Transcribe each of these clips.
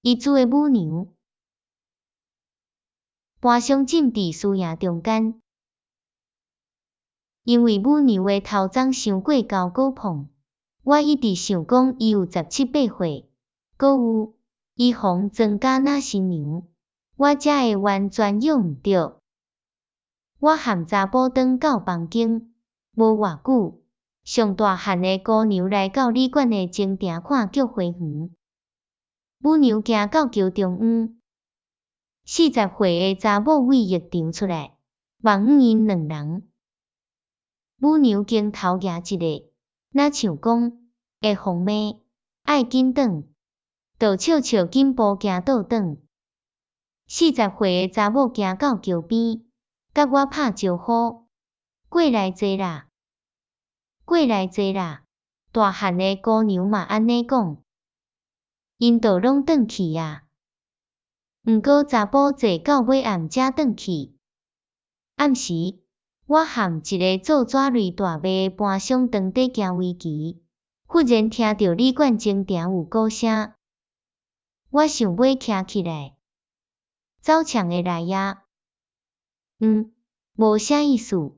伊煮的舞娘。盤商浸佇輸贏中間，因為舞娘的頭鬃傷過高過膨，我一直想講伊有十七八歲，閣有伊予人妝甲若新娘，我才會完全約毋著。我和查埔轉到房間，無偌久，上大漢的姑娘來到旅館的前庭看菊花園。舞娘行到橋中央，40歲的查某對浴場出來，望向𪜶兩人。舞娘肩頭舉一下，若像講會予罵，愛緊轉，就笑笑緊步行倒轉。40歲的查某行到橋邊，佮我拍招呼，過來坐啦，過來坐啦。大漢的姑娘嘛按呢講，𪜶就攏轉去啊。毋過查埔坐到尾暗才轉去。暗時，我和一个做紙類大賣的盤商當佇行圍棋，忽然聽著旅館前庭有鼓聲，我想欲徛起來，走牆的來啊。嗯，無啥意思，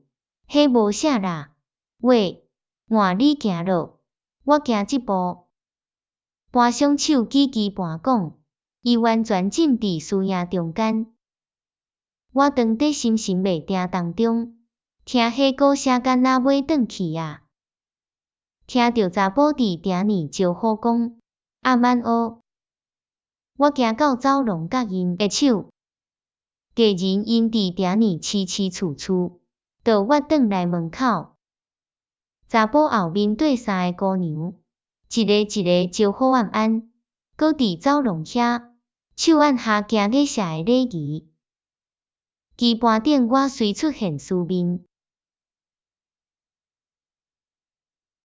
彼無啥啦。喂，換你行囉，我行這步。盤商手舉棋盤講，伊完全浸佇輸贏中間。我當佇心神未定當中，聽彼鼓聲敢若欲轉去啊！聽著查埔佇埕裡招呼講：暗安喔！我行到走廊佮𪜶握手，家人𪜶佇埕裡揤揤蹙蹙，就倚轉來門口。查埔後面綴三个姑娘，一個一個招呼晚安，閣佇走廊遐手按下行禮社的禮儀。棋盤頂我隨出現輸面。